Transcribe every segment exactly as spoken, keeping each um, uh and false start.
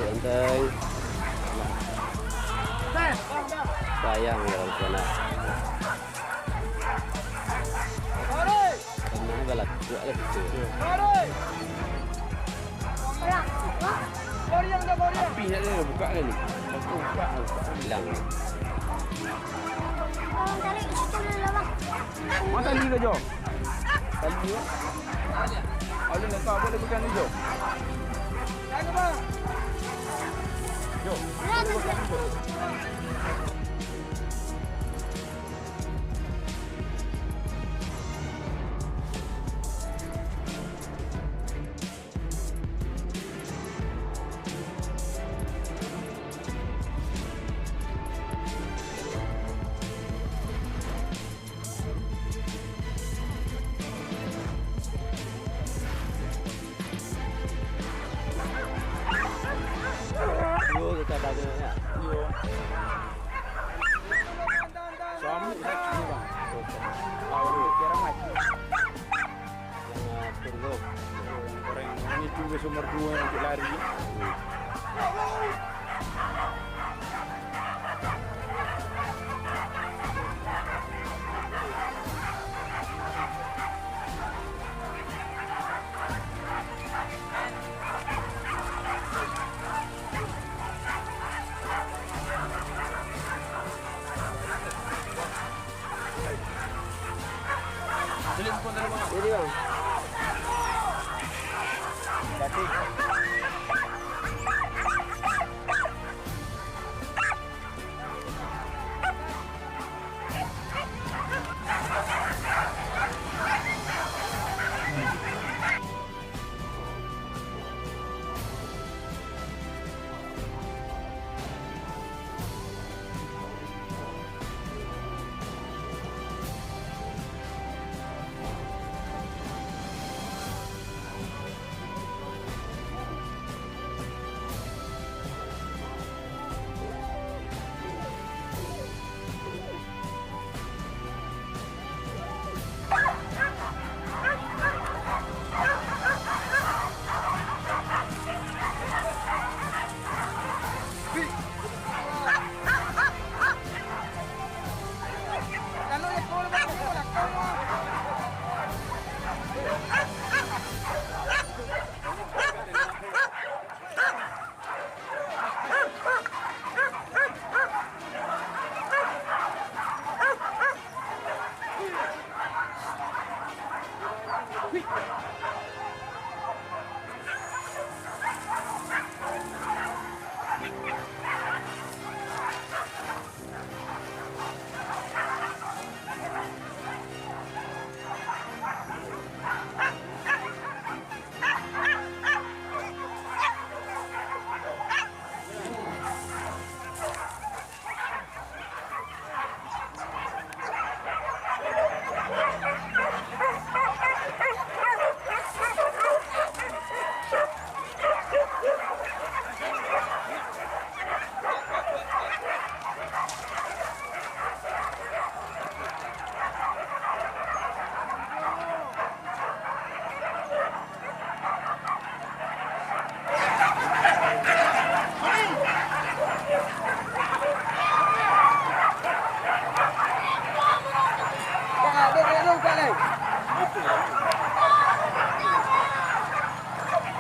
Santai. Sayang ya, orang sana. Pernah galak kuat lah gitu. Api nak dia buka kan ni. Buka, buka. Hilang. Mana tali tu, Jo? Tali tu. Alun nak tahu apa dia bukan ni, Jo. Jo. Yo, kita dah tengok ya. Yo. Suami sakit ni, bang. Tahu dia, sekarang mati. Yang, ah, turun. Yang orang ini juga sumber dua untuk lari. Jadi, Bang.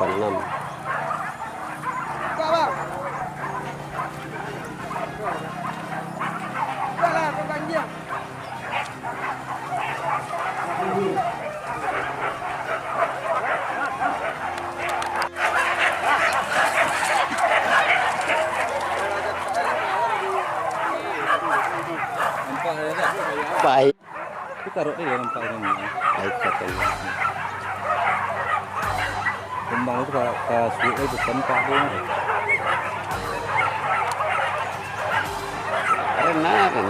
Lapan enam. Baik. Itu karok dia nampak ini. Baik, katanya. Kembang itu ka, ka suik itu tampak dia. Karena kan.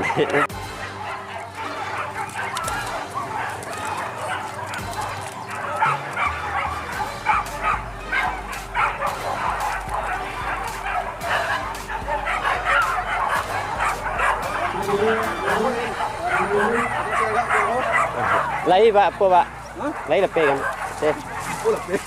Lai, Pak, apo, Pak? Hah? Lai lapeh kan? Lapeh. Oh, lapeh.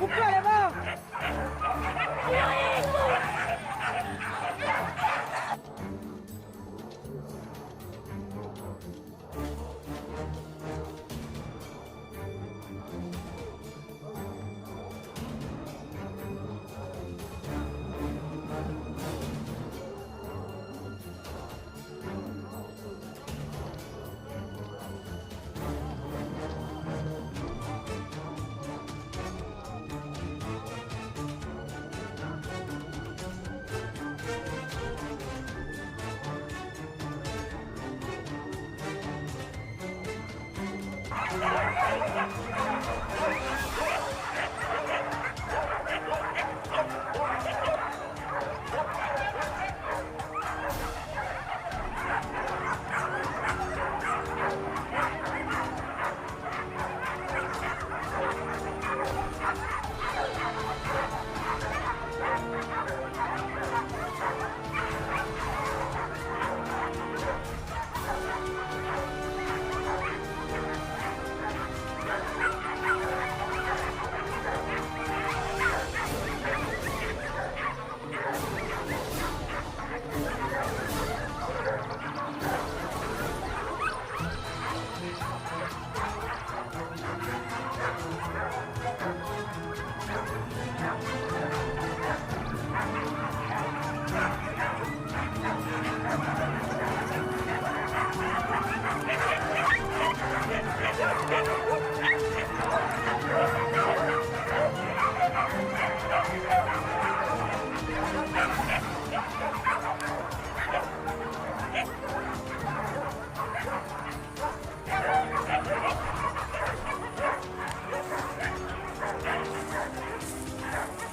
Buka ya, Bang!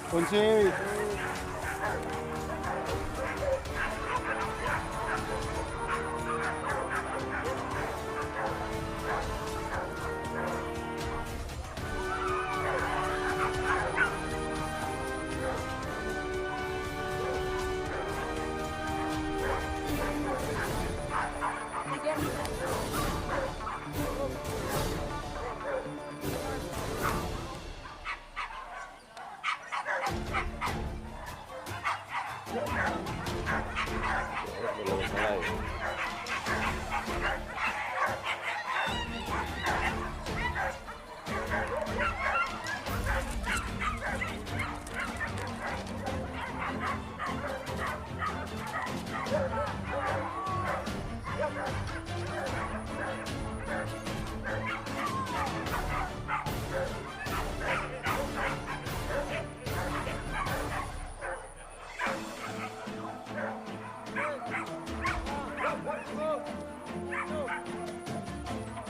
Kunci.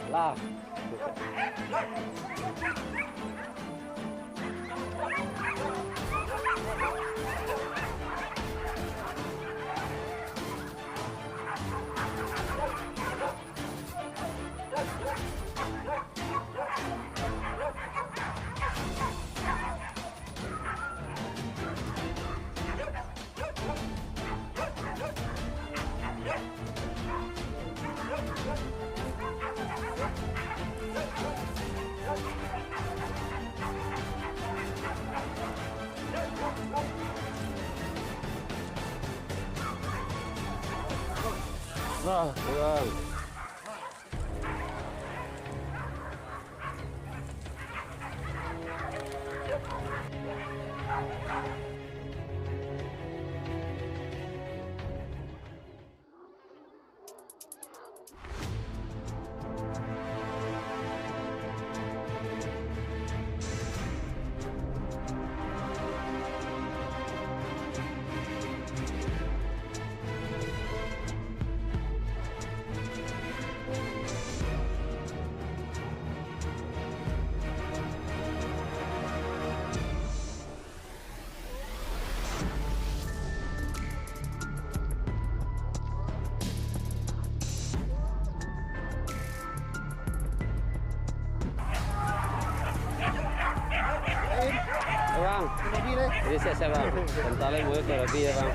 Lah. Wah, kurang. Bang, jadi siap-siap, Bang. Bentar lagi mulai ke lebih ya, Bang.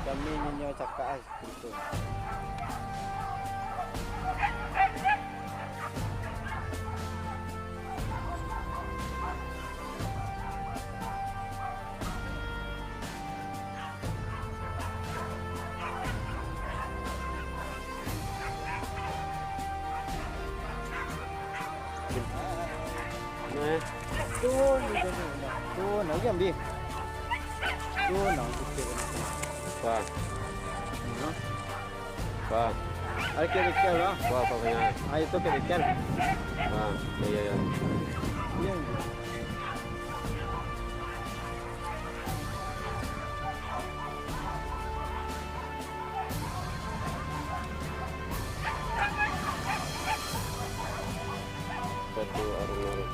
Kami ninyo cakak ai. Nah, tu, tu, nah, tu, nah, tu, nah, tu, nah. Wah. Wah. Ada kebikal lah. Wah, apa punya? Ah, itu kebikal. Wah, iya, iya. Iya. Batu arung-arung.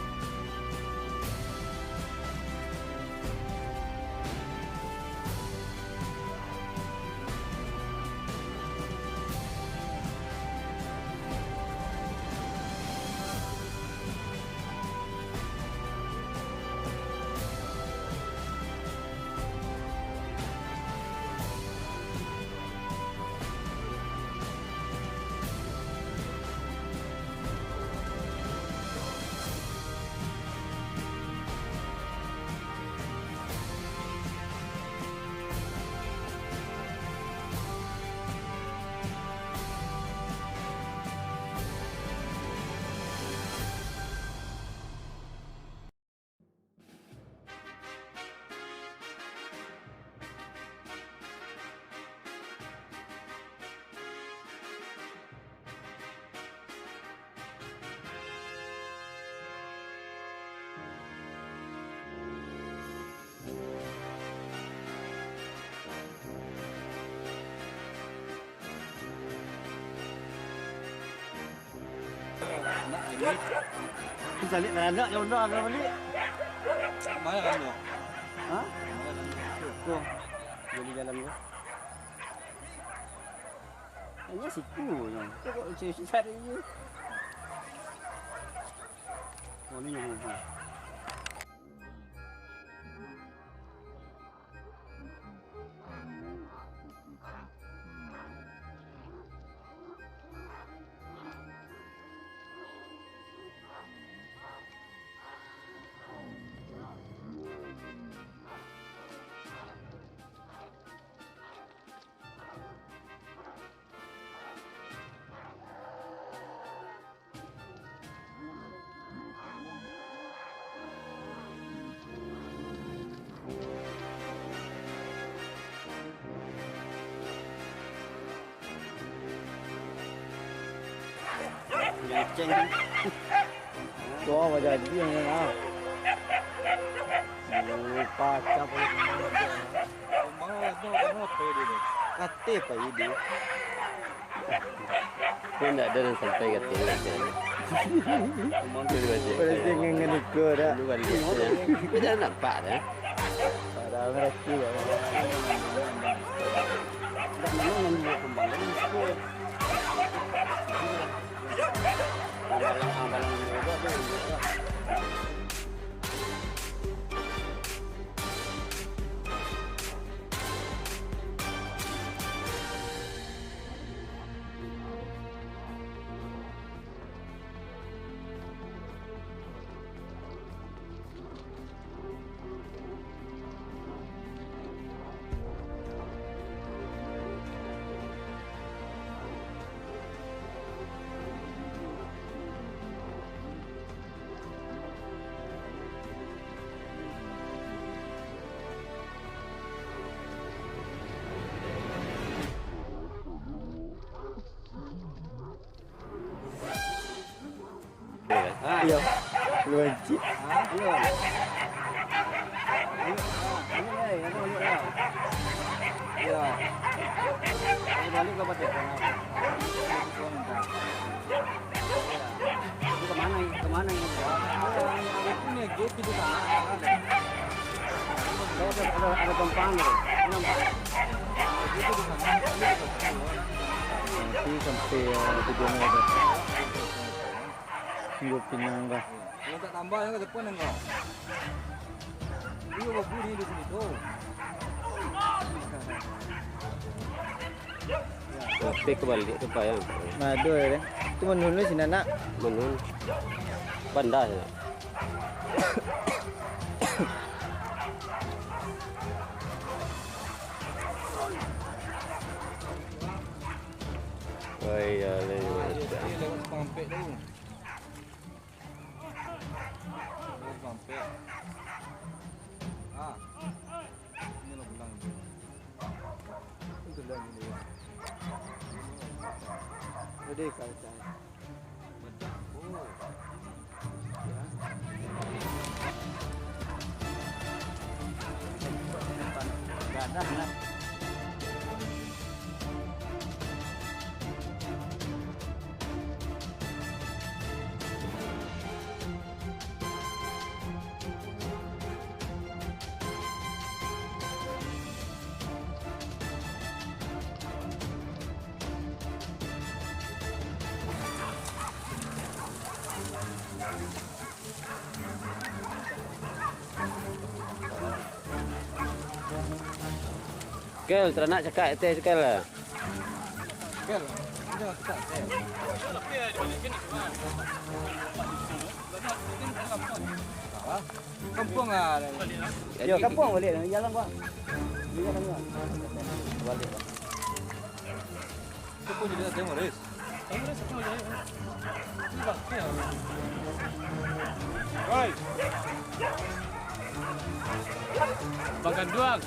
Baliak lah anak, ya Allah, dah baliak. Mana kan tu? Ha? Mana kan tu? Tuh, jadi jalan tu. Hanya siku je. Tu kok cari-cari je. Oh, ni yang mana? Kucing. Tuh, apa jadi yang ini, ah? Oh, pacah pula kembang aja. Kembang aja, kembang apa ya dia? Kate apa ini? Dia ndak ada nan sampai kate, kate. Kembang tu dia baca. Berarti ngan-ngan iko dah. Dulu kali dia. Dia dah nampak dah. Pada berarti ya. Ndak, memang nan dia kembang tadi. Iyo. Lucu. Iyo. Iyo. Balik ka patok. Itu kemana, kemana ini? Itu nih, gitu di sana. Ada, ada, ada, ada pampang tu. Nampak? Itu di sana. Nanti sampai, eh, tujuan ada. Sungguh pinang dah. Kalau tak tambah, yang ke depan engkau. Iyo, bagus ni di sini tu. Tapi kebalik tu, Pak, ya. Nah, aduh, ya. Itu menurun sini, nak. Menurun. Pandai, ya. Oh, iya, lewat. Iya, lewat Sampek tu. Lewat Sampek. Ah. Ini lah pulang. Itu dah gini, ya. Jadi, kalau saya Kel, taranak cakak teh, Kel. Kel, taranak cakak teh. Salah. Kampuang lah. Yo, kampuang baliak, jalan, Bang. Jalan, Bang. Baliak, Bang. Itu pun jadi tengok, Riz. Oi. Bang Ganduang.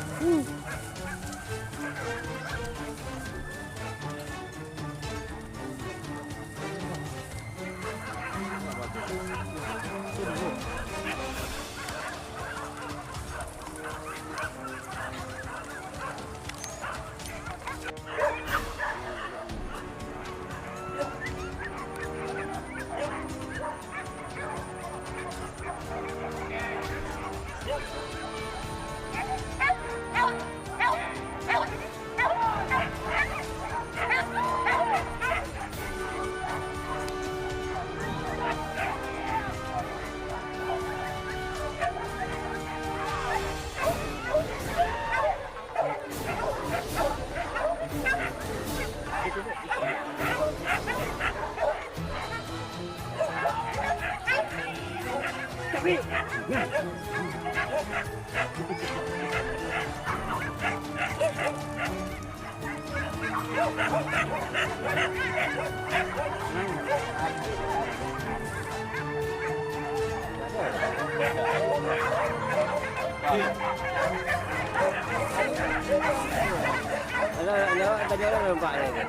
Alah, alah, tadi orang nampak dia tu.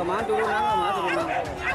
Mah turun nang, mah turun nang.